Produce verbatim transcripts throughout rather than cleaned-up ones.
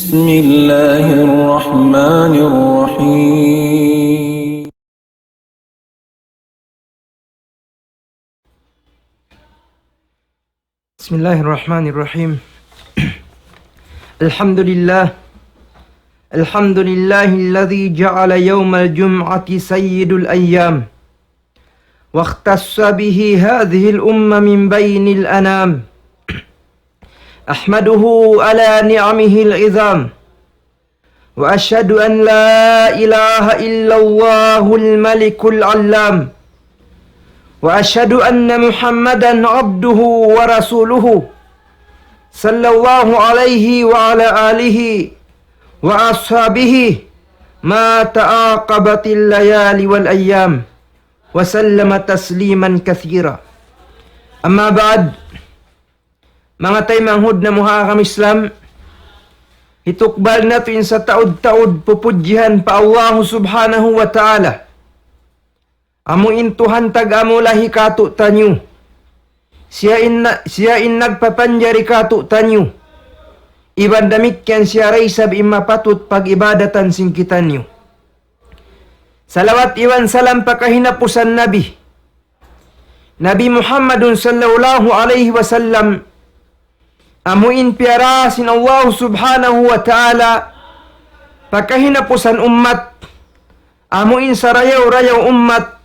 بسم الله الرحمن الرحيم. بسم الله الرحمن الرحيم. الحمد لله. الحمد لله الذي جعل يوم الجمعة سيد الأيام، واختص به هذه الأمة من بين الأنام. أحمده على نعمه العظام، وأشهد أن لا إله إلا الله الملك العلام، وأشهد أن محمدا عبده ورسوله، صلى الله عليه وعلى آله وأصحابه ما تعاقبت الليالي والأيام، وسلم تسليما كثيرا. أما بعد، manga taymanghud namu' ha agama Islam, hitukbal natu' in sataud-taud pupudjihan pa Allahu Subhanahu wa Ta'ala. Amu in Tuhan tag-amula hi kātu'niyu. Siya in na-, siya in nagpapanjari kātu'niyu. Iban damikkiyan siya da isab in mapatut pag-ibadatan sin kitaniyu. Salawat iban salam pa kahinapusan Nabi, Nabi Muhammadun sallallahu alayhi wasallam, amu in piyara sin Allah Subhanahu wa Ta'ala pa kahinapusan ummat, amu in sarayaw-rayaw ummat,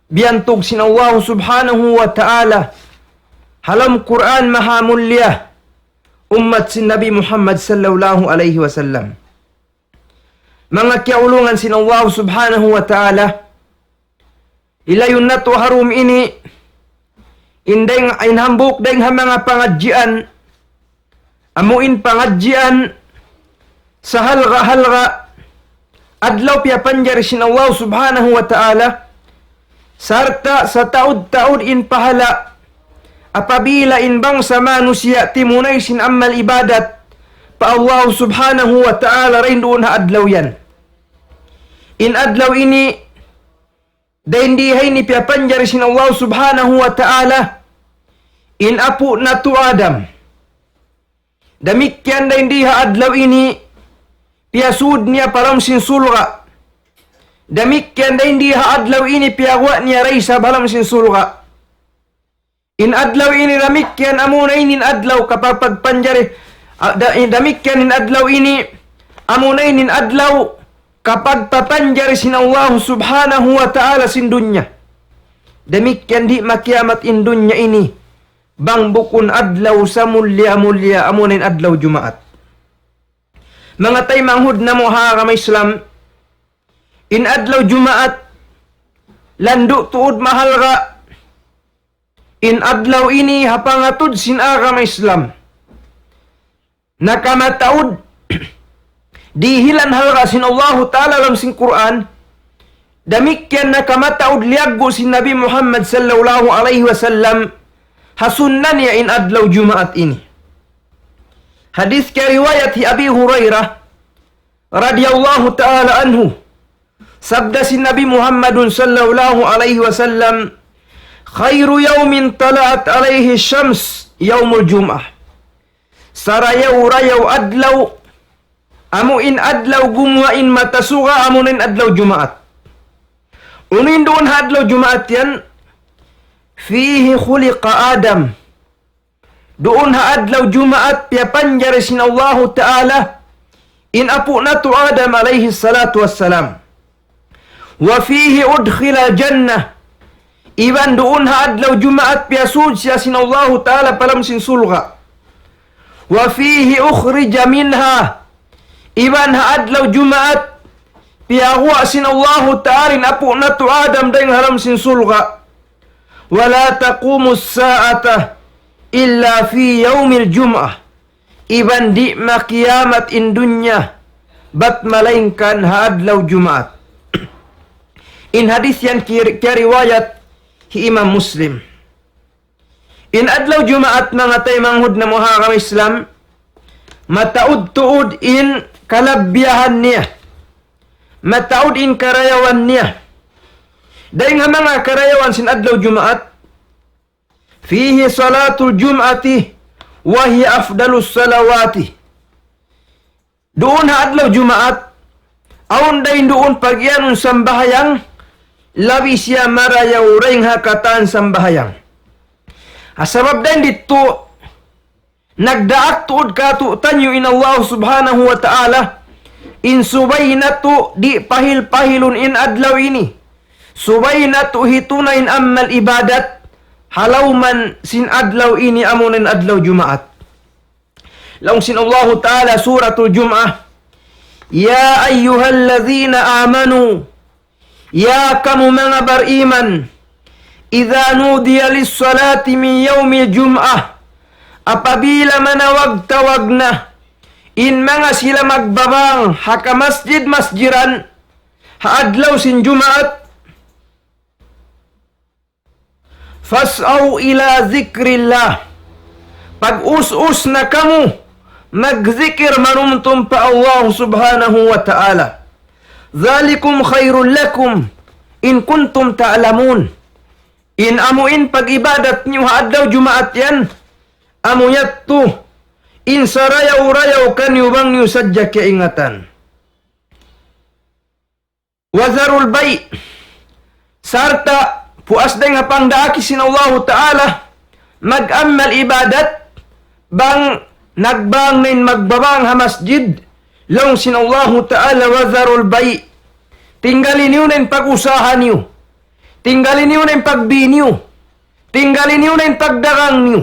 biyantug sin Allah Subhanahu wa Ta'ala ha lawm Qur'an mahamulliya, ummat sin Nabi Muhammad sallallahu alayhi wasallam. Manga kiyaulungan sin Allah Subhanahu wa Ta'ala, hilayun natu' ha dum ini, in dayng, in hambuuk dayng ha manga pangadjian, amu in pangadjian sahalga'-halga' adlaw piyapanjari sin Allah Subhanahu wa Ta'ala, sarta' sataud-taud in pahala' apabila in bangsa manusiya' timunay sin amal ibadat pa Allah Subhanahu wa Ta'ala dayn duun ha adlaw yan. In adlaw ini, dayn di ha ini piyapanjari sin Allah Subhanahu wa Ta'ala in apu' natu' Adam. Damikkiyan dayn di ha adlaw ini piyasud niya pa lawm sin surga'. Damikkiyan dayn di ha adlaw ini piyaguwa' niya da isab ha lawm sin surga'. In adlaw ini damikkiyan amuna in adlaw kapagpapanjari, ah, da-, in damikkiyan in adlaw ini amuna in adlaw kapagpapanjari sin Allah Subhanahu wa Ta'ala sin dunya. Damikkiyan di' makiyamat in dunya ini bang bukun adlaw samulliya-mulliya amuna in adlaw Jumaat. Manga taymanghud namu' ha agama Islam, in adlaw Jumaat landu' tuud mahalga'. In adlaw ini ha pangatud sin agama Islam nakamataud dihilan halga' sin Allahu Ta'ala ha lawm sin Qur'an, damikkiyan nakamataud liyaggu' sin Nabi Muhammad sallallahu alayhi wasallam ha sunna niya in adlaw Jumaat ini. Hadith kiyariwayat hi Abi Hurairah radiyallahu ta'ala anhu. Sabda sin Nabi Muhammadun sallallahu alayhi wasallam, خير يوم طلعت عليه الشمس يوم الجمعة. Sarayaw-rayaw adlaw, amu in adlaw gumuwa' in mata suga, amu in adlaw Jumaat. Unu in duun ha adlaw Jumaat yan? فيه خلق آدم. Duun ha adlaw Jumaat piyapanjari sin Allahu Ta'ala in apu' natu' Adam alayhi salatu wassalam. وفيه أدخل الجنة. Iban duun ha adlaw Jumaat piyasud siya sin Allahu Ta'ala pa lawm sin surga'. وفيه أخرج منها. Iban ha adlaw Jumaat piyaguwa' sin Allahu Ta'ala in apu' natu' Adam dayn ha lawm sin surga'. ولا تقوم الساعة إلا في يوم الجمعة. Iban di' makiyamat in dunya bat malaingkan ha adlaw Jumaat. In hadith yan kir-, kiyariwayat hi Imam Muslim. In adlaw Jumaat, manga taymanghud namu' ha agama Islam, mataud tuud in kalabbiyahan niya. Mataud in karayawan niya. Dayn ha manga karayawan sin adlaw Jumaat, فيه صلاة الجمعة وهي أفضل الصلوات. duun ha adlaw Jumaat, awn dayn duun pagiyanun sambahayang, labi siya marayaw dayn ha katan sambahayang. Ha sabab dayn ditu, nagdaak tuud kātu'niyu in Allah Subhanahu wa Ta'ala, in subay natu' di' pahil-pahilun in adlaw ini. Subay natu' hitunay in amal ibadat, ha lawm sin adlaw ini amuna in adlaw Jumaat. Laung sin Allahu Ta'ala, Suratul Jum'ah, يا أيها الذين آمنوا, ya kamu manga bariman, إذا نودي للصلاة من يوم الجمعة, apabila manawag-tawag na in manga sila magbabang ha kamasjid-masjiran ha adlaw sin Jumaat, فاسعوا إلى ذكر الله. Pag-us-us na kamu magzikir manumtum pa Allah Subhanahu wa Ta'ala. ذلكم خير لكم إن كنتم تعلمون. In amu in pag-ibadat niyu ha adlaw Jumaat yan, amu yadtu in sarayaw-rayaw kaniyu bang niyu sadja kaingatan. وذروا البيع. Sarta' puas dayn ha pangdaak sin Allahu Ta'ala, mag-amal ibadat, bang nagbang na in magbabang ha masjid, laung sin Allahu Ta'ala, وذروا البيع. Tinggali niyu na in pag-usaha niyu. Tinggali niyu na in pagbi niyu. Tinggali niyu na in pagdagang niyu.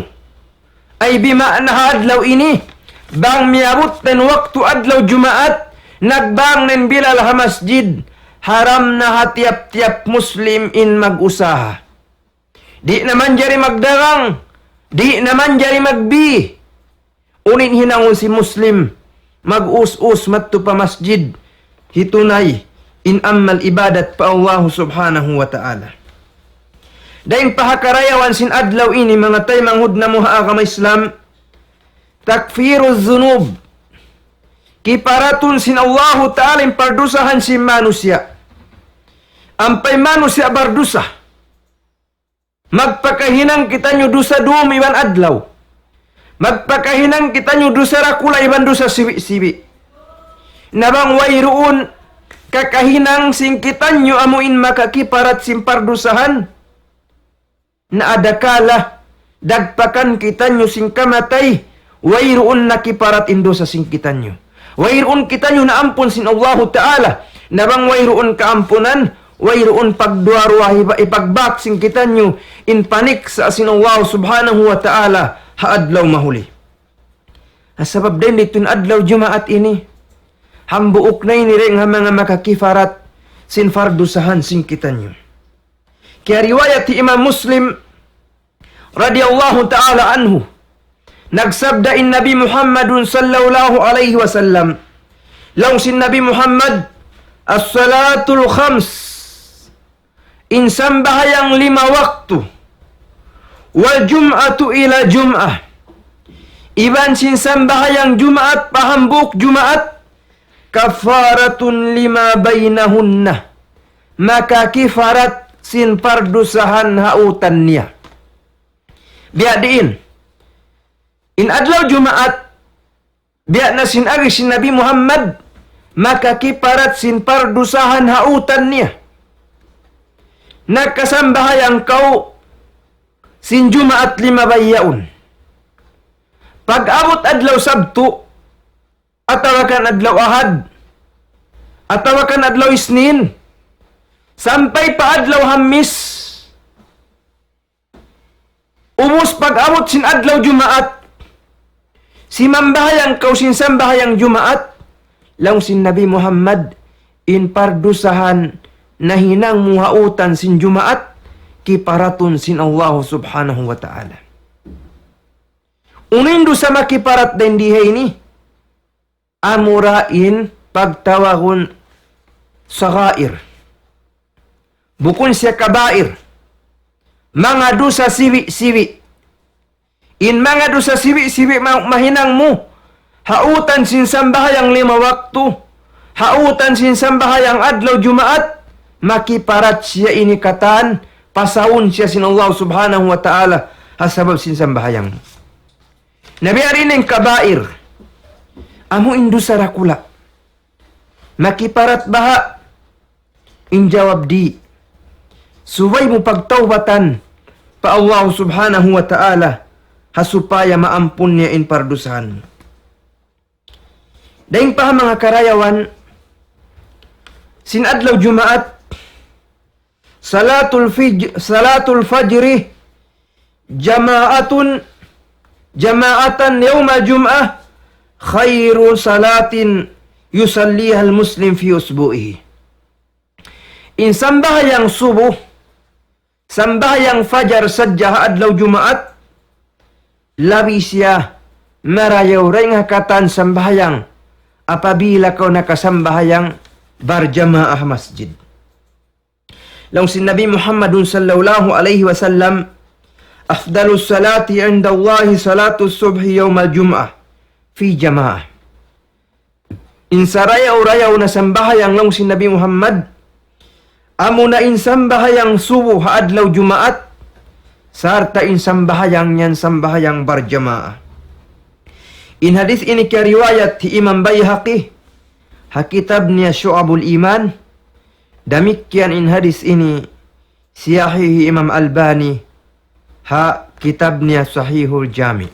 Ay bima'na ha adlaw ini, bang miyabut na in waktu adlaw Jumaat, nagbang na in bilal ha masjid, haram na ha tiyap-tiyap Muslim in mag-usaha. Di' na manjari magdagang, di' na manjari magbi. Unu in hinangun sin Muslim, mag-us-us madtu pa masjid, hitunay in amal ibadat pa Allah Subhanahu wa Ta'ala. Dayn pa ha karayawan sin adlaw ini, manga taymanghud namu' ha agama Islam, تكفير الذنوب. Kiparatun sin Allahu Ta'ala in pardusahan sin manusiya'. Ampa in manusiya' bardusa, magpakahinang kitaniyu dusa dum iban adlaw. Magpakahinang kitaniyu dusa dakula' iban dusa sibi'-sibi'. Na bang wayruun kakahinang sin kitaniyu amu in makakiparat sin pardusahan, na adakala dagpakan kitaniyu sin kamatay, wayruun nakiparat in dusa sin kitaniyu. Wayruun kitaniyu naampun sin Allahu Ta'ala. Na bang wayruun kaampunan, wayruun pagduwa-ruwa hiba-, hipagbak sin kitaniyu in paniksa' sin Allah Subhanahu wa Ta'ala ha adlaw mahuli. Ha sabab dayn ditu in adlaw Jumaat ini, hambuuk na ini dayn ha manga makakiparat sin pardusahan sin kitaniyu. Kiyariwayat hi Imam Muslim radiyallahu ta'ala anhu, nagsabda in Nabi Muhammadun sallallahu alayhi wasallam, laung sin Nabi Muhammad, الصلاة الخمس, in sambahayang lima waktu, والجمعة إلى جمعة, iban sin sambahayang Jumaat pa hambuuk Jumaat, كفارة لما بينهن, makakiparat sin pardusahan ha utan niya. Biya' diin, in adlaw Jumaat, biya' na sin agi sin Nabi Muhammad, makakiparat sin pardusahan ha utan niya. Nakasambahayang kaw sin Jumaat limabay yaun. Pag-abut adlaw Sabtu, atawa kan adlaw Ahad, atawa kan adlaw Isnin, sampay pa adlaw Hamis, ubus pag-abut sin adlaw Jumaat, simambahayang kaw sin sambahayang Jumaat, laung sin Nabi Muhammad, in pardusahan nahinang mu ha utan sin Jumaat, kiparatun sin Allah Subhanahu wa Ta'ala. Unu in dusa makiparat dayn di ha ini? Amura in pagtawagun sagair. Bukun siya kabair. Manga dusa sibi'-sibi'. In manga dusa sibi'-sibi' ma-, mahinang mu ha utan sin sambahayang lima waktu, ha utan sin sambahayang adlaw Jumaat, makiparat siya ini katan, pasaun siya sin Allah Subhanahu wa Ta'ala, ha sabab sin sambahayang mu. Na biya' diin in kabair. Amu in dusa dakula'. Makiparat baha'? In jawab di'. Subay mu pagtawbatan pa Allah Subhanahu wa Ta'ala, ha supaya maampun niya in pardusahan mu. Dayn pa ha manga karayawan sin adlaw Jumaat, salatul fij-, salatul fajri jama'atun, jama'atan yawmal jum'ah khayru salatin yusallihal muslim fi usbu'ihi. In sambahayang subuh, sambahayang fajar sadja ha adlaw Jumaat, labi siya marayaw dayn ha katan sambahayang apabila kaw nakasambahayang barjamaah ha masjid. Laung sin Nabi Muhammadun sallallahu alayhi wasallam, أفضل الصلاة عند الله صلاة الصبح يوم الجمعة في جماعة. In sarayaw-rayaw na sambahayang, laung sin Nabi Muhammad, amuna in sambahayang subuh ha adlaw Jumaat, sarta' in sambahayang yan sambahayang barjamaah. In hadith ini kiyariwayat hi Imam Bayhaqi ha kitab niya Shu'abul Iman, damikkiyan in hadith ini siyahih hi Imam Albani ha kitab niya Sahihul Jami'.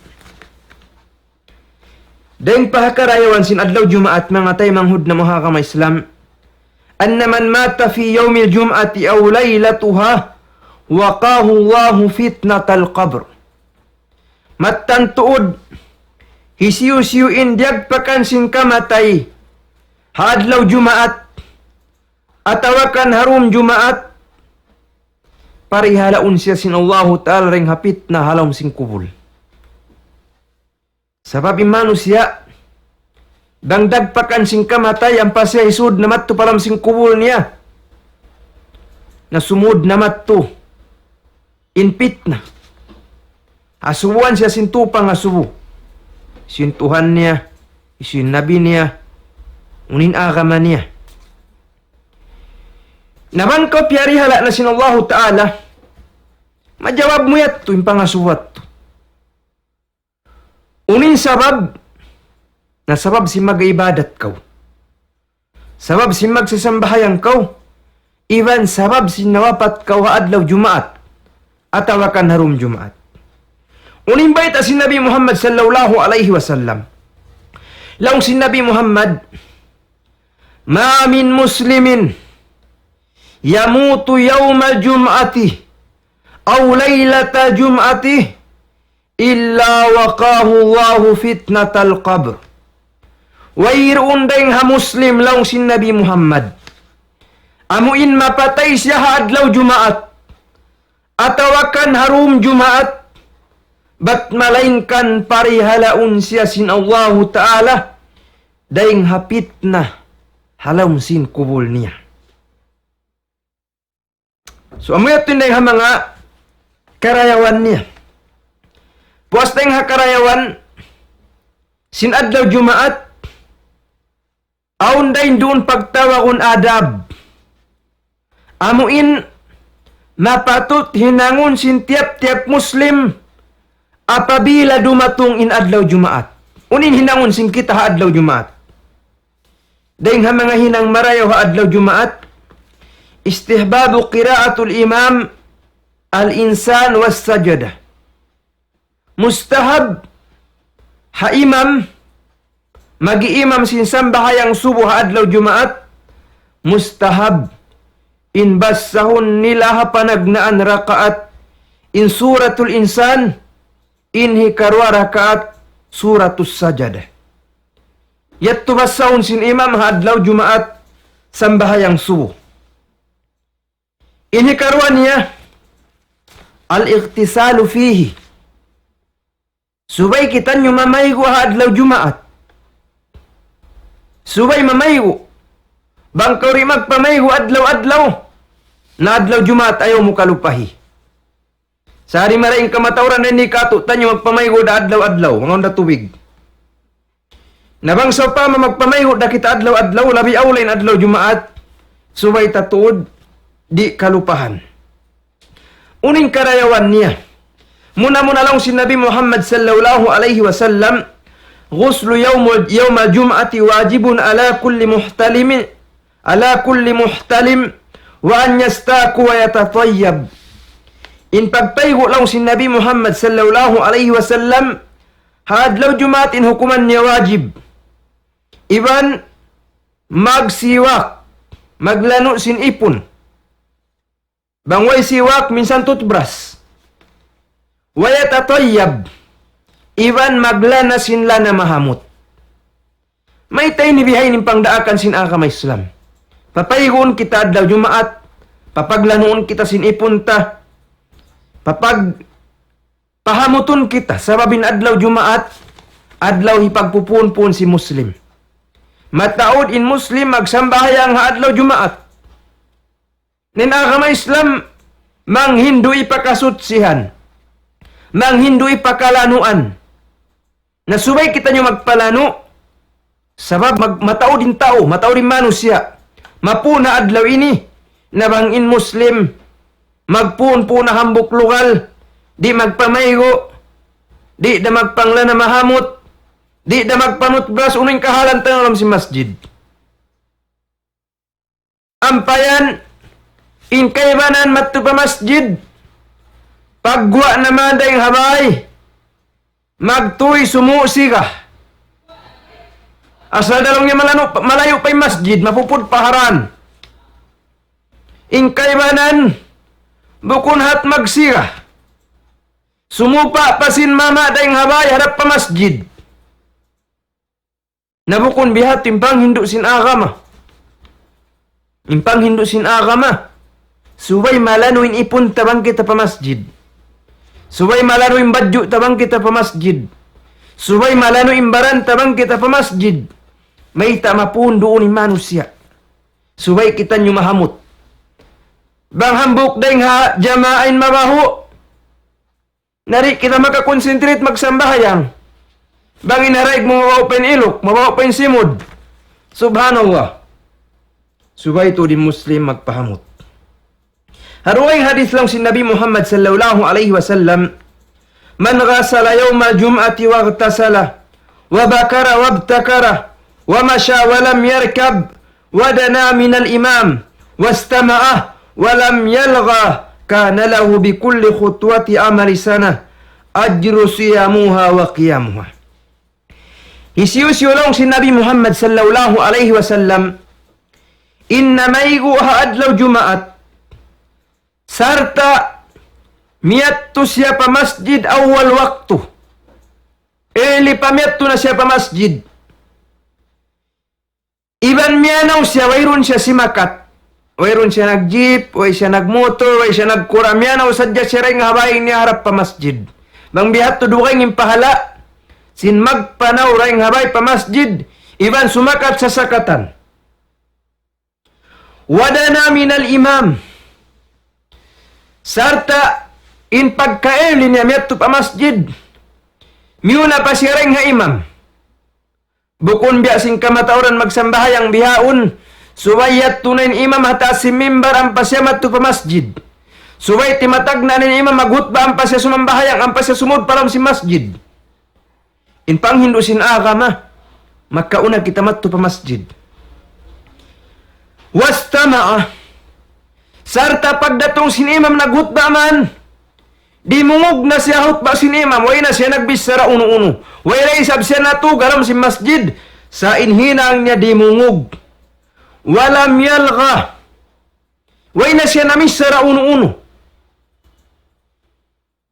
Dayn pa ha karayawan sin adlaw Jumaat, manga taymanghud namu' ha agama Islam, أن من مات في يوم الجمعة أو ليلتها وقاه الله فتنة القبر. Mattan tuud, hisiyu-siyu in diyagpakan sin kamatay ha adlaw Jumaat, atawa kan ha dum Jumaat, parihalaun siya sin Allahu Ta'ala dayn ha pitna ha lawm sin kubul. Sabab in manusiya', bang dagpakan sin kamatay, ampa siya hisud na madtu pa lawm sin kubul niya, na sumud na madtu in pitna. Asubuhan siya sin tupang asubu. Sin Tuhan niya, sin Nabi niya, unu in agama niya. Na bang kaw piyarihala' na sin Allahu Ta'ala, majawab mu yadtu in pangasubu yadtu. Unu in sabab? Na sabab sin mag-ibadat kaw. Sabab sin magsasambahayang kaw. Iban sabab sin nawapat kaw ha adlaw Jumaat. Atawa kan ha dum Jumaat. Unu in bayta' sin Nabi Muhammad sallallahu alayhi wasallam. Laung sin Nabi Muhammad, ما من مسلم يموت يوم الجمعة أو ليلة الجمعة إلا وقاه الله فتنة القبر. Wayruun dayng ha Muslim, laung sin Nabi Muhammad, amu in mapatay siya ha adlaw Jumaat, atawa kan ha dum Jumaat, bat malaingkan parihalaun siya sin Allahu Ta'ala dayng ha pitna ha lawm sin kubul niya. So, amu yadtu in dayng ha manga karayawan niya. Puas dayng ha karayawan sin adlaw Jumaat, awn dayng duun pagtawagun adab. Amu in mapatut hinangun sin tiyap-tiyap Muslim apabila dumatung in adlaw Jumaat. Unu in hinangun sin kita ha adlaw Jumaat? Dayng ha manga hinang marayaw ha adlaw Jumaat, استحباب قراءة الإمام الإنسان والسجدة. Mustahab ha imam, mag-iimam sin sambahayang subu ha adlaw Jumaat, mustahab in basahun nila ha panagnaan rakaat in Suratul Insan, in hikaruwa rakaat Suratus Sajdah. Yadtu basahun sin imam ha adlaw Jumaat sambahayang subu. In hikaruwa niya, الاغتسال فيه. Subay kitaniyu mamaygu' ha adlaw Jumaat. Subay mamaygu'. Bang kaw di' magpamaygu' adlaw-adlaw, na adlaw Jumaat ayaw mu kalupahi. Sa' di' marayaw in kamatauran na ini katu' taniyu magpamaygu' da adlaw-adlaw, mangaun da tubig. Na bang sawpama magpamaygu' da kita adlaw-adlaw, labi awla in adlaw Jumaat, subay ta tuud di' kalupahan. Unu in karayawan niya? Muna-muna laung sin Nabi Muhammad sallallahu alayhi wasallam, غسل يوم يوم الجمعة واجب على كل محتلم على كل محتلم وأن يستاك ويتطيب. In pagpaygu' laung sin Nabi Muhammad sallallahu alayhi wasallam, ha adlaw Jumaat in hukuman niya wajib. Iban magsiwak, maglanu' sin ipun. Bang way siwak, minsan toothbrush. ويتطيب, iban maglana sin lana mahamut. Mayta' ini bihaini in pangdaakan sin agama Islam? Papaiguun kita adlaw Jumaat, papaglanuun kita sin ipun ta, papag-, pahamutun kita, sabab in adlaw Jumaat, adlaw hipagpupuun-puun sin Muslim. Mataud in Muslim magsambahayang ha adlaw Jumaat. In agama Islam, manghindu' hipakasutsihan, manghindu' hipakalanuan. Na subay kitaniyu magpalanu', sabab mag-, mataud in tau, mataud in manusiya'. Mapuun ha adlaw ini, na bang in Muslim, magpuun-puun ha hambuuk lugal, di' magpamaygu', di' da magpanglana mahamut, di' da magpa-toothbrush, unu in kahalan ta ha lawm sin masjid. Ampa yan, in kaibanan madtu pa masjid, pagguwa' na man dayn ha bay, magtuy sumū' siga. Asal da laung niya malanu-, malayu' pa in masjid, mapupud pa ha dan. In kaibanan, bukun hat magsiga. Sumupa' pa sin mama dayn ha bay harap pa masjid. Na bukun bihadtu in panghindu' sin agama. In panghindu' sin agama, subay malanu' in ipun ta bang kita pa masjid. Subay malanu' in badju' ta bang kita pa masjid. Subay malanu' in baran ta bang kita pa masjid. Mayta' mapuun duun in manusiya'? Subay kitaniyu mahamut. Bang hambuuk dayn ha jamaa in mabahu', na di' kita maka-concentrate magsambahayang. Bang in ha daig mu mabahu' pa in iluk, mabahu' pa in simud. Subhanallah. Subay tuud in Muslim magpahamut. Ha dugaing hadith laung sin Nabi Muhammad sallallahu alayhi wasallam, من غسل يوم الجمعة واغتسل وبكر وابتكر ومشى ولم يركب ودنا من الإمام واستمع ولم يلغ كان له بكل خطوة عمل سنة أجر صيامها وقيامها. Hisiyu-siyu laung sin Nabi Muhammad sallallahu alayhi wasallam, in namaygu' ha adlaw Jumaat, sarta' miyadtu siya pa masjid awwal waktu. Early pa miyadtu na siya pa masjid. Iban miyanaw siya, wayruun siya simakat. Wayruun siya nag-jeep, way siya nag-motor, way siya nagkura. Miyanaw sadja siya dayn ha bay niya harap pa masjid. Bang bihadtu dugaing in pahala' sin magpanaw dayn ha bay pa masjid, iban sumakat sasakatan. ودنا من الإمام. Sarta' in pagka-early niya miyadtu pa masjid, miyuna pa siya dayn ha imam. Bukun biya' sin kamatauran magsambahayang bihaun, subay yadtu na in imam ha taas sin mimbar ampa siya madtu pa masjid. Subay timatagna' na in imam maghutba ampa siya sumambahayang, ampa siya sumūd pa lawm sin masjid. In panghindu' sin agama, makauna kita madtu pa masjid. واستمع. Sarta' pagdatung sin imam naghutba man, dimungug na siya hutba sin imam, way na siya nagbichara unu-unu. Way na isab siya natug ha lawm sin masjid, sa' in hinang niya dimungug. ولم يلغ. Way na siya namichara unu-unu.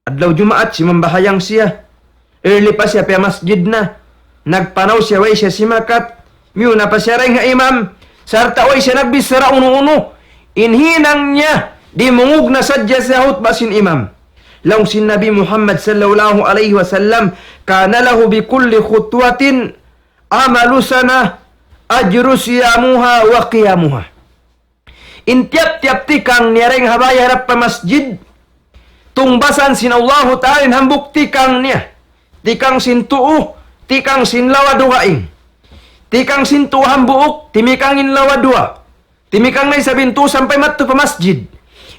Adlaw Jumaat, simambahayang siya. Early pa siya, pa masjid na. Nagpanaw siya, way siya simakat. Miyuna pa siya dayn ha imam. Sarta' way siya nagbichara unu-unu. In hinang niya, dimungug na sadja siya hutba sin imam. Laung sin Nabi Muhammad sallallahu alayhi wasallam, كان له بكل خطوة عمل سنة أجر صيامها وقيامها. In tiyap-tiyap tikang niya dayn ha bay harap pa masjid, tungbasan sin Allahu Ta'ala in hambuuk tikang niya. Tikang sin tuu, tikang sin lawa dugaing. Tikang sin tuu hambuuk, timikang in lawa duwa. Timikang na isab in tuu sampay madtu pa masjid.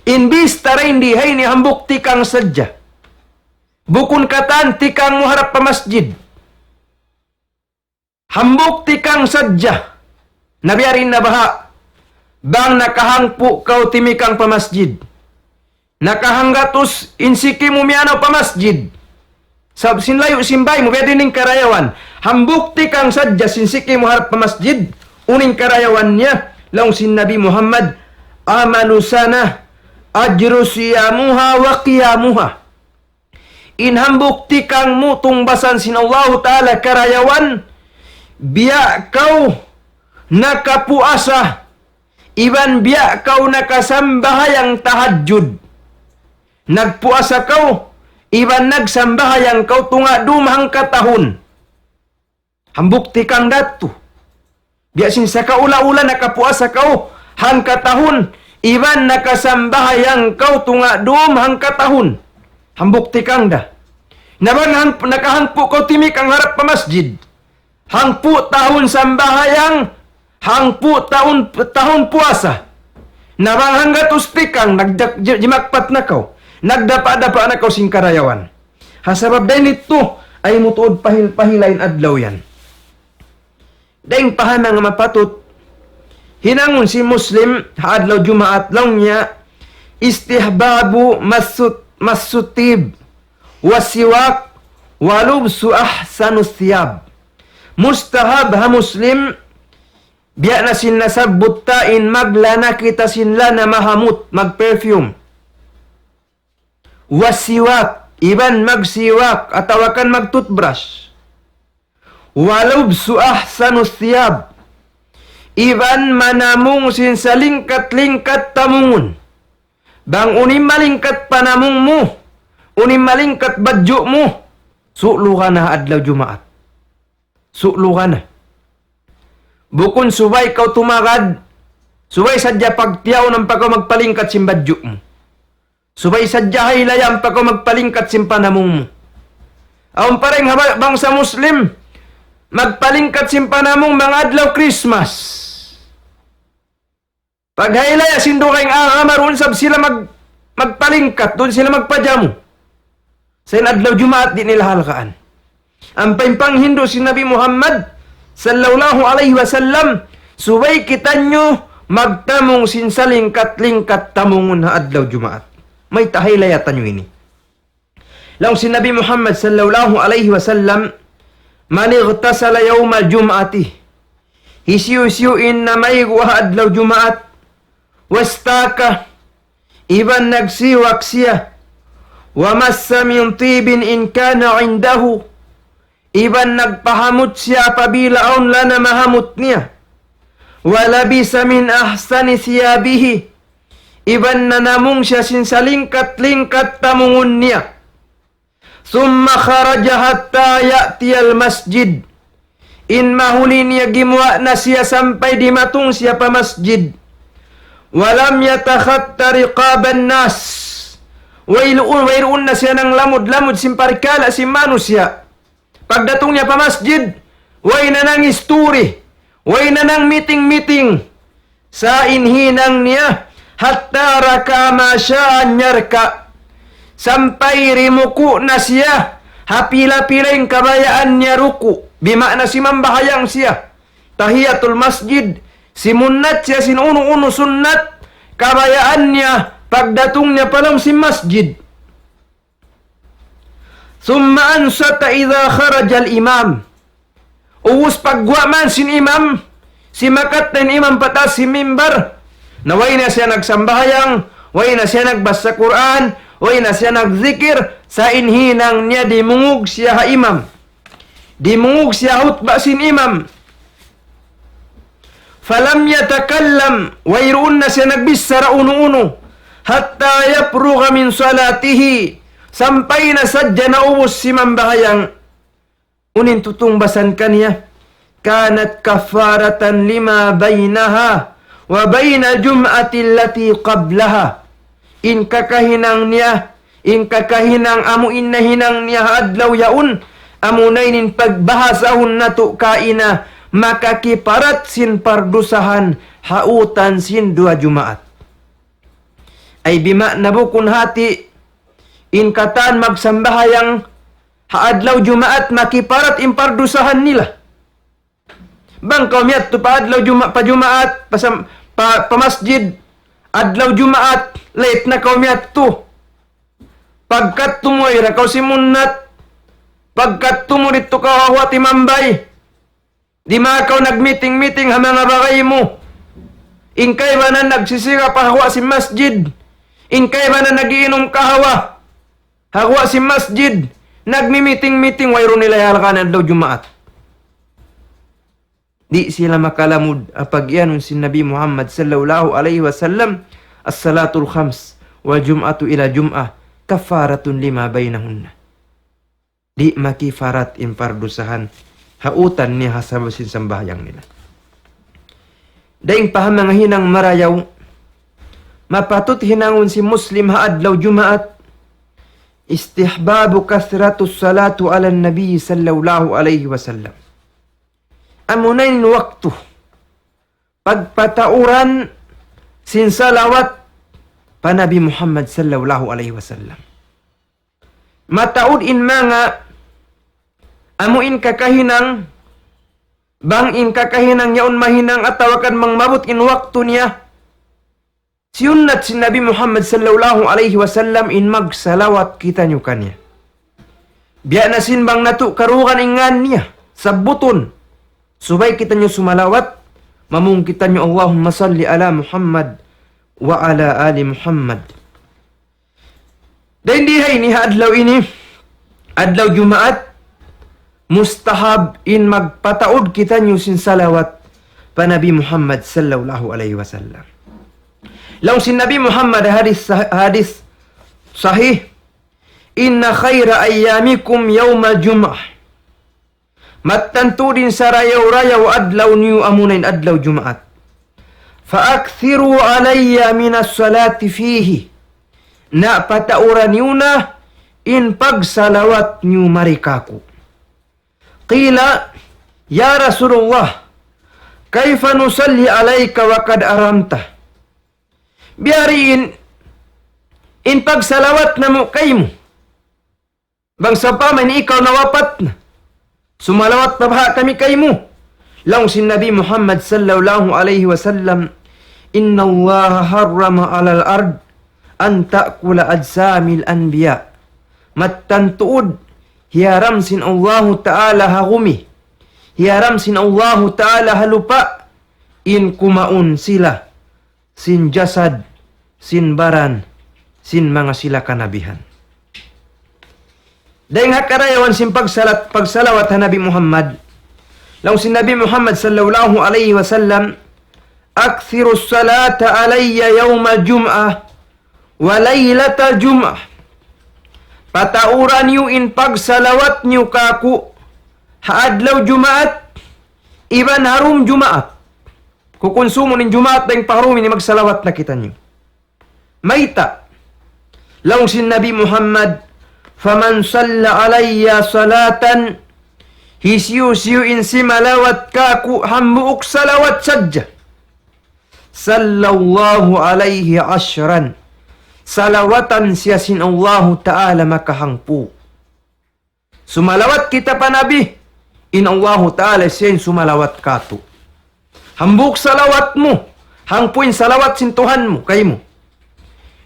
In bista dayn di ha ini hambuuk tikang sadja. Bukun katan tikang mu harap pa masjid. Hambuuk tikang sadja. Na biya' diin na baha'. Bang nakahangpu' kaw timikang pa masjid. Nakahanggatus in siki mu miyanaw pa masjid. Sabab sin layu' sin bāy mu, biya' diin in karayawan. Hambuuk tikang sadja sin siki mu harap pa masjid. Unu in karayawan niya, laung sin Nabi Muhammad, عمل سنة أجر صيامها وقيامها. In hambuuk tikang mu tungbasan sin Allahu Ta'ala karayawan, biya' kaw nakapuasa, iban biya' kaw nakasambahayang tahajjud. Nagpuasa kaw, iban nagsambahayang kaw tunga' dum hangka tahun. Hambuuk tikang da tu. Biya' sin sakaula-ula nakapuasa kaw hangka tahun, iban nakasambahayang kaw tunga' dum hangka tahun. Hambuuk tikang da. Na bang hang-, nakahangpu' kaw timikang harap pa masjid. Hangpu' tahun sambahayang, hangpu' tahun, tahun puasa. Na bang hanggatus tikang, nagdak-, ji-, jimakpat na kaw. Nagdapa'-dapa' na kaw sin karayawan. Ha sabab dayn ditu, ayaw mu tuud pahil-pahila in adlaw yan. Dayng pa ha manga mapatut hinangun sin Muslim ha adlaw Jumaat, laung niya, استحباب مس-، مس الطيب والسواك ولبس أحسن الثياب. Mustahab ha Muslim, biya' na sin nasabbut ta in maglana kita sin lana mahamut, mag-perfume. والسواك, iban magsiwak atawa kan mag-toothbrush. ولبس أحسن الثياب, iban manamung sin salingkat-lingkat tamungun. Bang unu in malingkat panamung mu, unu in malingkat badju' mu, sulugan na adlaw Jumaat. Sulugan na. Bukun subay kaw tumagad, subay sadja pagtiyaun ampa kaw magpalingkat sin badju' mu. Subay sadja haylaya ampa kaw magpalingkat sin panamung mu. Awn pa dayn ha ba-, bangsa Muslim, magpalingkat sin panamung bang adlaw Christmas. Paghaylaya sin dugaing agama, duun isab sila mag-, magpalingkat, duun sila magpajamu. Sa' in adlaw Jumaat di' nila halgaan. Ampa in panghindu' sin Nabi Muhammad sallallahu alayhi wasallam, subay kitaniyu magtamung sin salingkat-lingkat tamungun ha adlaw Jumaat. Mayta' haylaya taniyu ini? Laung sin Nabi Muhammad sallallahu alayhi wasallam, من اغتسل يوم الجمعة, hisiyu-siyu in namaygu' ha adlaw Jumaat, واستاك, iban nagsiwak siya, ومس من طيب إن كان عنده, iban nagpahamut siya apabila awn lana mahamut niya, ولبس من أحسن ثيابه, iban nanamung siya sin salingkat-lingkat tamungun niya. ثم خرج حتى يأتي المسجد. In mahuli niya gimuwa' na siya sampay dimatung siya pa masjid. ولم يتخط رقاب الناس. Wayruun, wayruun na siya nanglamud-lamud sin parkala' sin manusiya'. Pagdatung niya pa masjid, way na nangisturi, way na nangmiting-miting. Sa' in hinang niya, حتى ركع ما شاء أن يركع. Sampay rimuku' na siya, ha pila-pila in kabayaan niya ruku'. Bima'na simambahayang siya tahiyatul masjid, simunnat siya sin unu-unu sunnat, kabayaan niya pagdatung niya pa lawm sin masjid. ثم أنصت إذا خرج الإمام. Ubus pagguwa' man sin imam, simakat na in imam pa taas sin mimbar, na way na siya nagsambahayang, way na siya nagbasa Qur'an, way na siya nagzikir, sa' in hinang niya dimungug siya ha imam. Dimungug siya ha hutba sin imam. فلم يتكلم, wayruun na siya nagbichara unu-unu. حتى يفرغ من صلاته, sampay na sadja naubus simambahayang. Unu in tutungbasan kaniya? كانت كفارة لما بينها وبين الجمعة التي قبلها. In kakahinang niya, in kakahinang amu in nahinang niya ha adlaw yaun, amuna in pagbahasahun natu' kaina makakiparat sin pardusahan ha utan sin duwa Jumaat. Ay bima'na bukun hati, in katan magsambahayang ha adlaw Jumaat makiparat in pardusahan nila. Bang kaw miyadtu pa adlaw Juma-, pa Jumaat, pa sam-, pa, pa masjid, adlaw Jumaat, late na kaw miyadtu. Pagkadtu mu way ra kaw simunnat, pagkadtu mu didtu kaw ha huwa' timambay. Di' ma kaw nag-meeting-meeting ha manga bagay mu. In kaibanan nagsisira pa huwa' sin masjid. In kaibanan nag-iinum kahawa ha huwa' sin masjid. Nagmi-meeting-meeting, wayruun nila iyahalgaan adlaw Jumaat. Di' sila makalamud ha pag-iyanun sin Nabi Muhammad sallallahu alayhi wasallam, الصلاة الخمس والجمعة إلى الجمعة كفارة لما بينهن. Di' makifarat in pardusahan ha utan niya ha sabab sin sambahayang nila. Dayng pa ha manga hinang marayaw, mapatut hinangun sin Muslim ha adlaw Jumaat, استحباب كثرة الصلاة على النبي صلى الله عليه وسلم. Amuna in waktu pagpatauran sin salawat pa Nabi Muhammad sallallahu alayhi wasallam. Mataud in manga amu in kakahinang, bang in kakahinang yaun mahinang atawa kan bang maabut in waktu niya, siyunnat sin Nabi Muhammad sallallahu alayhi wasallam in magsalawat kitaniyu kaniya. Biya' na sin bang natu' karugan in ngan niya, sabbutun. Subay kitaniyu sumalawat, mamung kitaniyu اللهم صل على محمد وعلى آل محمد. Dayn di ha ini, ha adlaw ini, adlaw Jumaat, mustahab in magpataud kitaniyu sin salawat pa Nabi Muhammad sallallahu alayhi wasallam. Laung sin Nabi Muhammad hadis sah-, hadis sahih, إن خير أيامكم يوم الجمعة. Mattan tuud in sarayaw-rayaw adlaw niyu amuna in adlaw Jumaat. فأكثروا علي من الصلاة فيه. Na patauran niyu na in pagsalawat niyu mari kāku'. قيل: يا رسول الله، كيف نصلي عليك وقد أرمت؟ Biya' diin in pagsalawat namu' kaymu. Bang sawpama in ikaw nawapat na, sumalawat pa baha' kami kaymu. Laung sin Nabi Muhammad sallallahu alayhi wasallam, إن الله حرم على الأرض أن تأكل أجسام الأنبياء. Mattan tuud, hiyaram sin Allahu Ta'ala ha gumi, hiyaram sin Allahu Ta'ala ha lupa', in kumaun sila sin jasad, sin baran, sin manga sila kanabihan. Dayng ha karayawan sin pagsalat-, pagsalawat ha Nabi Muhammad. Laung sin Nabi Muhammad sallallahu alayhi wasallam, أكثروا الصلاة علي يوم الجمعة وليلة الجمعة. Patauran niyu in pagsalawat niyu kāku' ha adlaw Jumaat iban ha dum Jumaat. Kukunsumun in Jumaat dayng pa ha dum ini magsalawat na kitaniyu. Mayta'? Laung sin Nabi Muhammad, فمن صلى علي صلاة, hisiyu-siyu in simalawat kāku' hambuuk salawat sadja, صلى الله عليه عشرا. Salawatan siya sin Allahu Ta'ala makahangpu'. Sumalawat kita pa Nabi, in Allahu Ta'ala siya in sumalawat kātu'. Hambuuk salawat mu, hangpu' in salawat sin Tuhan mu kaymu.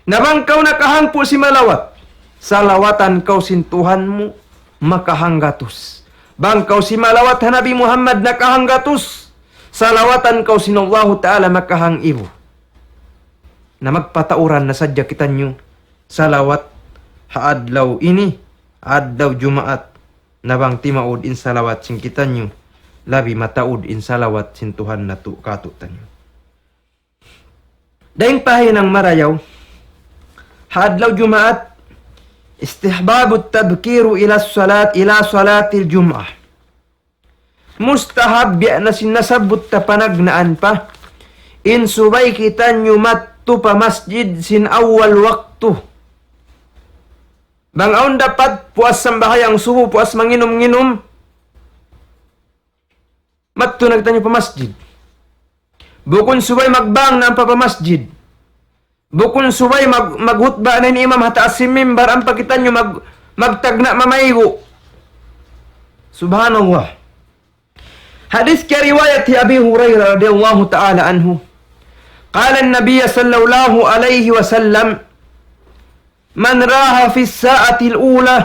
Na bang kaw nakahangpu' simalawat, salawatan kaw sin Tuhan mu makahanggatus. Bang kaw simalawat ha Nabi Muhammad nakahanggatus, salawatan kaw sin Allahu Ta'ala makahangibu. Na magpatauran na sadja kitaniyu salawat ha adlaw ini, adlaw Jumaat, na bang timaud in salawat sin kitaniyu, labi mataud in salawat sin Tuhan natu' kātu'niyu. Dayng pa ha hinang marayaw, ha adlaw Jumaat, استحباب التبكير إلى الصلاة، إلى صلاة الجمعة. Mustahab biya' na sin nasabbut ta panagnaan pa, in subay kitaniyu madtu pa masjid sin awwal waktu. Bang awn dapat puas sambahayang subu, puas manginum-nginum, madtu na kitaniyu pa masjid. Bukun subay magbang na ampa pa masjid. Bukun subay mag-, maghutba na in imam ha taas sin mimbar ampa kitaniyu mag-, magtagna' mamaygu'. Subhanallah. Hadith kiyariwayat hi Abi Hurairah radiyallahu ta'ala anhu. قال النبي صلى الله عليه وسلم: من راح في الساعة الأولى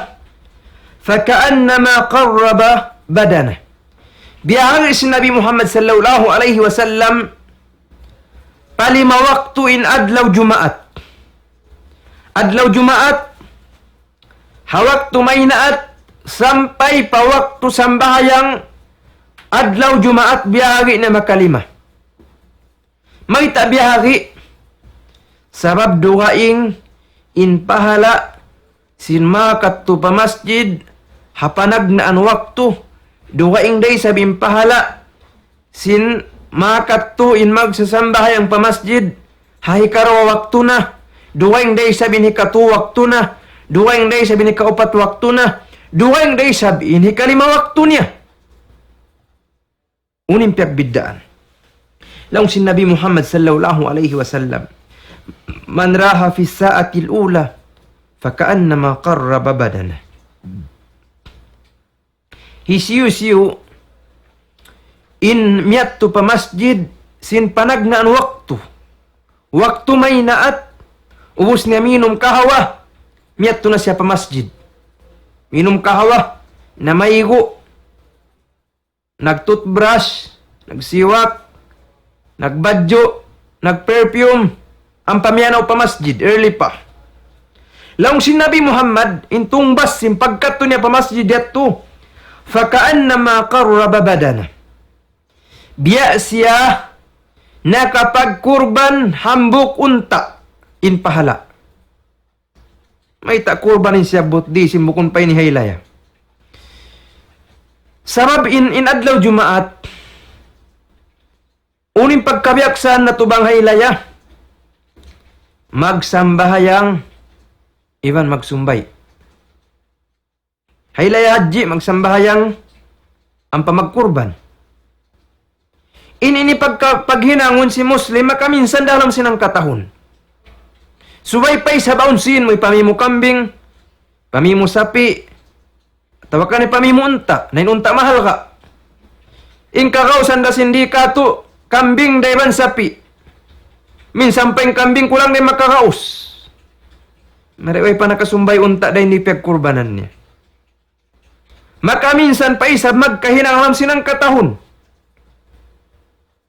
فكأنما قرب بدنه. Biyahagi' sin Nabi Muhammad sallallahu alayhi wasallam, pa lima waktu in adlaw Jumaat. Adlaw Jumaat, ha waktu maynaat sampay pa waktu sambahayang adlaw Jumaat, biyahagi' niya makalima. Mayta' biyahagi'? Sabab dugaing in pahala' sin makadtu pa masjid ha panagnaan waktu, dugaing da isab in pahala' sin makadtu in magsasambahayang pa masjid ha hikaruwa waktu na, dugaing da isab in hikatu waktu na, dugaing da isab in hikaupat waktu na, dugaing da isab in hikalima waktu niya. Unu in piyagbiddaan? Laung sin Nabi Muhammad sallallahu alayhi wasallam, من راح في الساعة الأولى فكأنما قرب بدنه. Hisiyu-siyu in miyadtu pa masjid sin panagnaan waktu. Waktu maynaat, ubus niya minum kahawa, miyadtu na siya pa masjid. Minum kahawa, namaygu', nag-toothbrush, nagsiwak, nagbadju', nag-perfume, ampa miyanaw pa masjid, early pa. Laung sin Nabi Muhammad, in tungbas sin pagkadtu niya pa masjid yadtu, فكأنما قرب بدنه. Biya' siya nakapagkurban hambuuk unta' in pahala'. Mayta' kurban in siyabbut di', sin bukun pa ini haylaya. Sabab in, in adlaw Jumaat, unu in pagkabiyaksaan natu' bang haylaya, magsambahayang iban magsumbay'. Haylaya hadji, magsambahayang, ampa magkurban. In ini pagka-, paghinangun sin Muslim, makaminsan dalam sin hangka tahun. Subay pa isab awn sin mu, hipamī mu kambing, hipamī mu sapi', atawa kan hipamī mu unta', na in unta' mahal ka. In kagausan da sin di' katu', kambing da iban sapi'. Minsan pa in kambing kulang da in makagaus. Mari way pa nakasumbay' unta' da in di' piyagkurbanan niya. Makaminsan pa isab magkahinang ha lawm sin hangka tahun.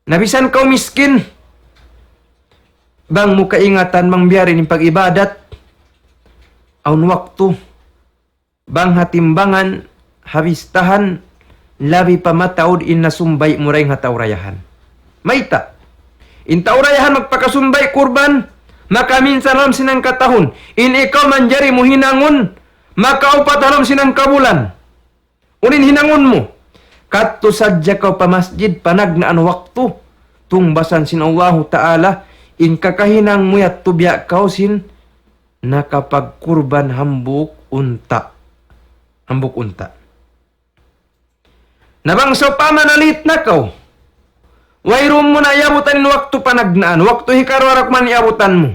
Na bisan kaw miskin, bang mu kaingatan bang biya' diin in pag-ibadat, awn waktu, bang ha timbangan, ha bistahan, labi pa mataud in nasumbay' mu dayn ha tau dayahan. Mayta'? In tau dayahan magpakasumbay' kurban, makaminsan ha lawm sin hangka tahun. In ikaw manjari mu hinangun, makaupat ha lawm sin hangka bulan. Unu in hinangun mu? Kadtu sadja kaw pa masjid panagnaan waktu, tungbasan sin Allahu Ta'ala, in kakahinang mu yadtu biya' kaw sin nakapagkurban hambuuk unta'. Hambuuk unta'. Na bang sawpama na-late na kaw, wayruun mu na iyabutan in waktu panagnaan, waktu hikaruwa da kuman iyabutan mu.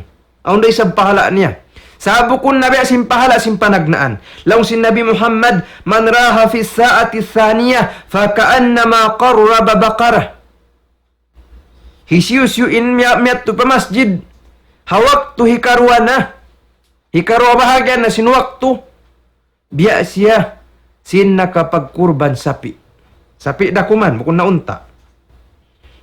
Awn da isab pahala' niya. Sa' bukun na biya' sin pahala' sin panagnaan. Laung sin Nabi Muhammad, من راح في الساعة الثانية فكأنما قرب بقرة. Hisiyu-siyu in miya-, miyadtu pa masjid ha waktu hikaruwa na, hikaruwa bahagian na sin waktu, biya' siya sin nakapagkurban sapi'. Sapi' da kuman, bukun na unta'.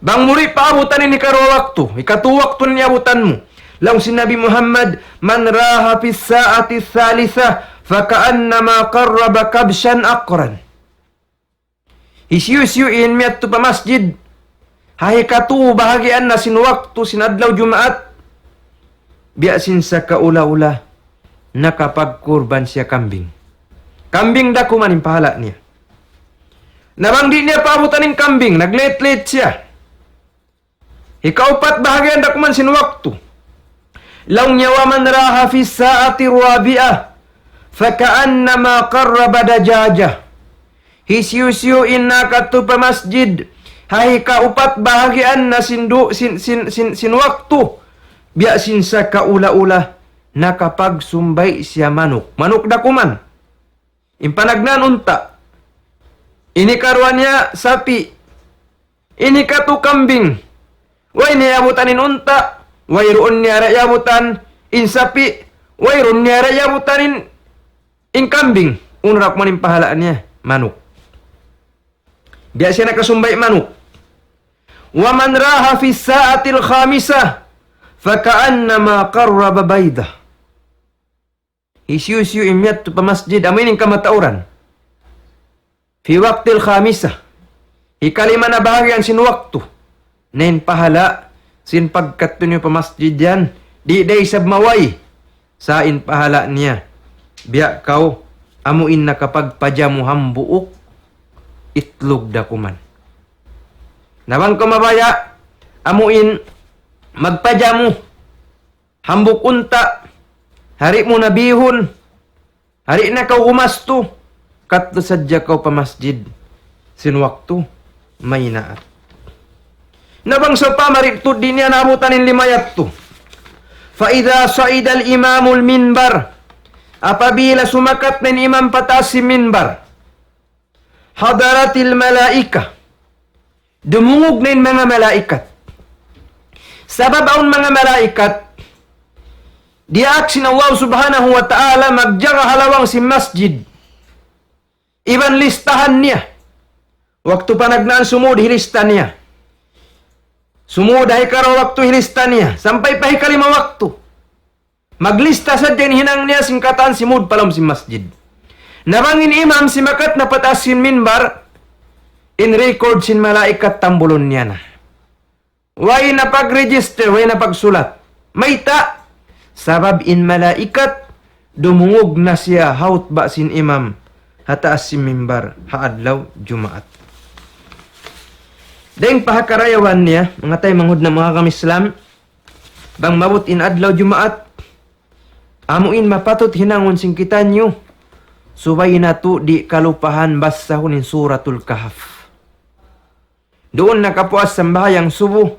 Bang mu di' pa abutan in hikaruwa waktu, hikatu waktu na in iyabutan mu. Laung sin Nabi Muhammad, من راح في الساعة الثالثة فكأنما قرب كبشا عقرا. Hisiyu-siyu in miyadtu pa masjid ha hikatu bahagian na sin waktu sin adlaw Jumaat, biya' sin sakaula-ula nakapagkurban siya kambing. Kambing da kuman in pahala' niya. Na bang di' niya paabutan in kambing, nag-late-late siya. Hikaupat bahagian da kuman sin waktu. Laung niya, ومن راح في الساعة الرابعة فكأنما قرب دجاجة. Hisiyu-siyu in nakadtu pa masjid ha hikaupat bahagian na sin du-, sin, sin, sin, sin waktu, biya' sin sakaula-ula nakapagsumbay' siya manuk. Manuk da kuman. In panagnaan unta'. In hikaruwa niya sapi'. In hikatu kambing. Way niya iyabutan in unta', wayruun niya da iyabutan in sapi', wayruun niya da iyabutan in, in kambing. Unu da kuman in pahala' niya? Manuk. Biya' siya nakasumbay' manuk. ومن راح في الساعة الخامسة فكأنما قرب بيضة. Hisiyu-siyu in miyadtu pa masjid, amu in kamatauran. في وقت الخامسة. Hikalima na bahagian sin waktu. Na in pahala' sin pagkadtu niyu pa masjid yan, di' da isab maway. Sa' in pahala' niya, biya' kaw, amu in nakapagpajamu hambuuk itlug da kuman. Na bang kaw mabaya', amu in magpajamu hambuuk unta', di' mu na bihun, di' na kaw gumastu, kadtu sadja kaw pa masjid sin waktu maynaat. Na bang sawpama di' tuud niya naabutan in lima yadtu. فإذا صعد الإمام المنبر. Apabila sumakat na in imam pa taas sin minbar. حضرت الملائكة. Dumungug na in manga malaikat. Sabab awn manga malaikat, diyaak sin Allah Subhanahu wa Ta'ala magjaga ha lawang sin masjid. Iban listahan niya. Waktu panagnaan sumud hilista niya. Sumud ha hikaruwa waktu hilista niya. Sampay pa hikalima waktu. Maglista sadja in hinang niya sin katan simud pa lawm sin masjid. Na bang in imam simakat na pa taas sin minbar, in record sin malaikat tambulun niya na. Way na pag-register, way na pagsulat. Mayta', sabab in malaikat dumungug na siya ha hutba sin imam ha taas sin minbar ha adlaw Jumaat. Dayng pa ha karayawan niya, manga taymanghud namu' ha agama Islam, bang maabut in adlaw Jumaat, amu in mapatut hinangun sin kitaniyu, subay natu' di' kalupahan basahun in Suratul Kahf. Duun na kapuas sambahayang subuh,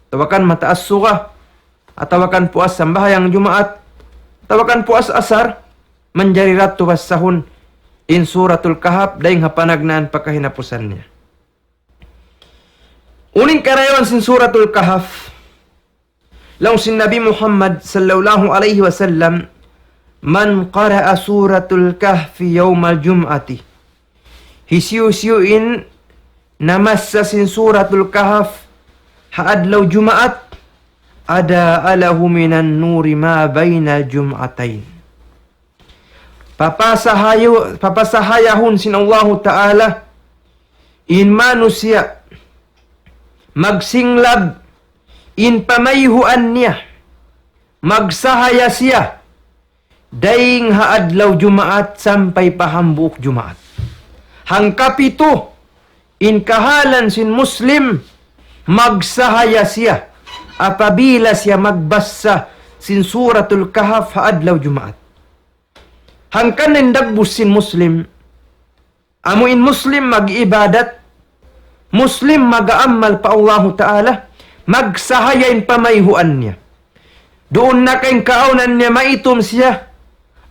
atawa kan mataas suga, atawa kan puas sambahayang Jumaat, atawa kan puas asar, manjari da natu' basahun in Suratul Kahf dayng ha panagnaan pa kahinapusan niya. Unu in karayawan sin Suratul Kahf? Laung sin Nabi Muhammad sallallahu alayhi wasallam, من قرأ سورة الكهف يوم الجمعة. Hisiyu-siyu in namassa sin Suratul Kahf ha adlaw Jumaat, أضاء له من النور ما بين الجمعتين. Papasahayu-, papasahayahun sin Allahu Ta'ala in manusiya' magsinglab in pamayhuan niya, magsahaya siya dayng ha adlaw Jumaat sampay pa hambuuk Jumaat. Hangkapitu, in kahalan sin Muslim, magsahaya siya apabila siya magbasa sin Suratul Kahf ha adlaw Jumaat. Hangkan in dagbus sin Muslim, amu in Muslim mag-ibadat, Muslim mag-aamal pa Allahu Ta'ala, magsahaya in pamayhuan niya. Duun na ka in kaawnan niya maitum siya,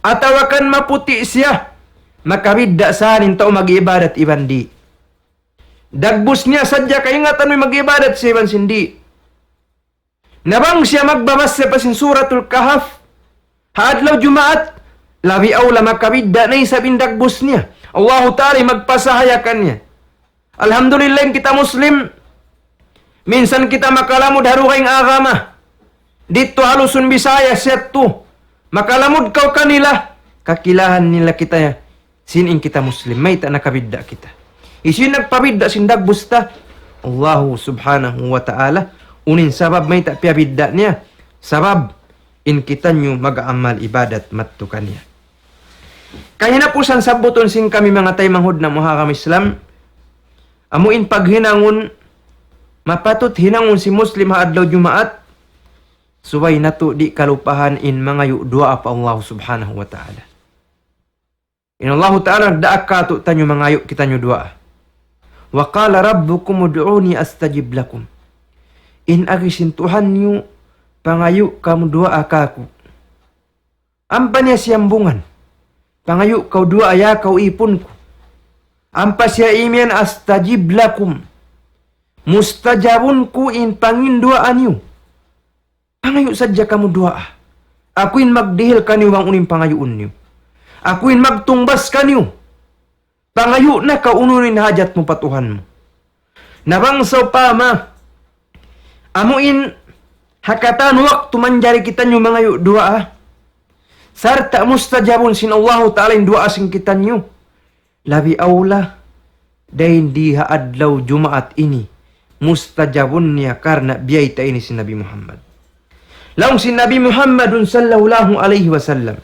atawa kan maputi' siya, makabidda' sa in tau mag-ibadat iban di'. Dagbus niya sadja kaingatan mu mag-ibadat siya iban sin di'. Na bang siya magbabasa pa sin Suratul Kahf ha adlaw Jumaat, labi awla makabidda' na isab in dagbus niya. Allahu Ta'ala in magpasahaya kaniya. Alhamdulillah, in kita Muslim, minsan kita makalamud ha dugaing agama. Didtu ha Luzon, Visayas yadtu. Makalamud kaw kanila, kakilahan nila kita ya. Sin in kita Muslim, mayta' nakabidda' kita? Hisiyu in nagpabidda' sin dagbus ta? Allahu Subhanahu wa Ta'ala. Unu in sabab mayta' piyabidda' niya? Sabab in kitaniyu mag-amal ibadat madtu kaniya. Kahinapusan sabbutun sin kami manga taymanghud namu' ha agama Islam, amu in paghinangun, mapatut hinangun sin Muslim ha adlaw Jumaat, subay natu' di' kalupahan in mangayu' duwaa pa Allah Subhanahu wa Ta'ala. In Allahu Ta'ala nagdaak kātu'niyu mangayu' kitaniyu duwaa. وقال ربكم ادعوني أستجب لكم. In agi sin Tuhan niyu, pangayu' kamu duwaa kāku'. Ampa niya siyambungan, pangayu' kaw duwaa ya kaw ipun ku. Ampa siya imiyan, أستجب لكم. Mustajabun ku in panginduwaa niyu. Pangayu' sadja kamu duwaa. Aku in magdihil kaniyu bang unu in pangayuun niyu. Aku in magtungbas kaniyu. Pangayu' na kaw unu-unu in hajat mu pa Tuhan mu. Na bang sawpama, amu in ha katan waktu manjari kitaniyu mangayu' duwaa, sarta' mustajabun sin Allahu Ta'ala in duwaa sin kitaniyu. Labi awla, dayn di ha adlaw Jumaat ini, mustajabun niya karna' biyayta' ini sin Nabi Muhammad. Laung sin Nabi Muhammadun sallallahu alayhi wasallam,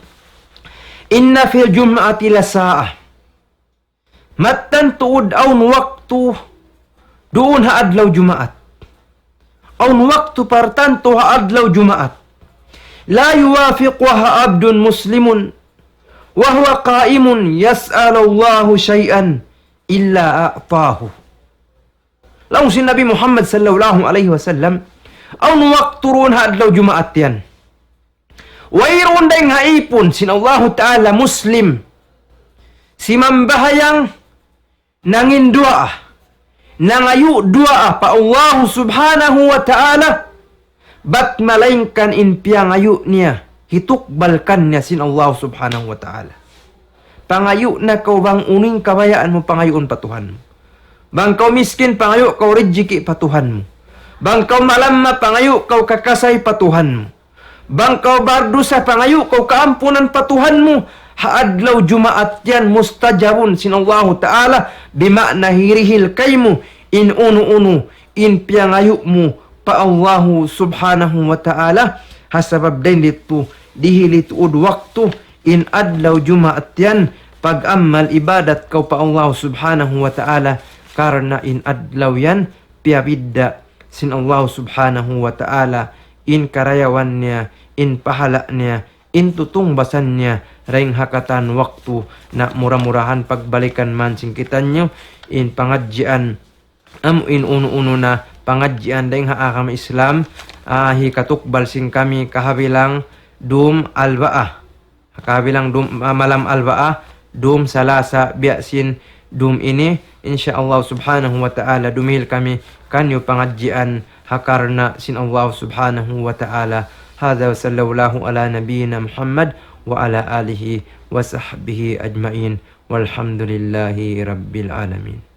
إن في الجمعة لساعة. Mattan tuud awn waktu duun ha adlaw Jumaat. Awn waktu partantu ha adlaw Jumaat. لا يوافقها عبد مسلم وهو قائم يسأل الله شيئا إلا أعطاه. Laung sin Nabi Muhammad sallallahu alayhi wasallam, awn waktu duun ha adlaw Jumaat yan. Wayruun dayng ha ipun sin Allahu Ta'ala Muslim, simambahayang, nanginduwaa, nangayu' duwaa pa Allahu Subhanahu wa Ta'ala, bat malaingkan in piyangayu' niya, hitukbal kaniya sin Allahu Subhanahu wa Ta'ala. Pangayu' na kaw bang unu in kabayaan mu pangayuun pa Tuhan mu. Bang kaw miskin, pangayu' kaw rijiki' pa Tuhan mu. Bang kaw malamma, pangayu' kaw kakasay pa Tuhan mu. Bang kaw bardusa, pangayu' kaw kaampunan pa Tuhan mu. Ha adlaw Jumaat yan mustajabun sin Allahu Ta'ala, bima'na hirihil kaymu in unu-unu in piyangayu' mu pa Allahu Subhanahu wa Ta'ala. Ha sabab dayn ditu, dihili tuud waktu in adlaw Jumaat yan, pag-amal ibadat kaw pa Allahu Subhanahu wa Ta'ala, karna' in adlaw yan, piyabidda' sin Allahu Subhanahu wa Ta'ala in karayawan niya, in pahala' niya, in tutungbasan niya, dayng ha katan waktu. Na mura-murahan pagbalikan man sin kitaniyu in pangadjian, amu in unu-unu na pangadjian dayng ha agama Islam, ah, hikatukbal sin kami kahabilang dum Albaa. Kabilang dum, ah, malam Albaa, dum Salasa, biya' sin dum ini, insya Allah Subhanahu wa Ta'ala, dumihil kami kaniyu pangadjian ha karna' sin Allah Subhanahu wa Ta'ala. هذا وصلى الله على نبينا محمد وعلى آله وصحبه أجمعين. والحمد لله رب العالمين.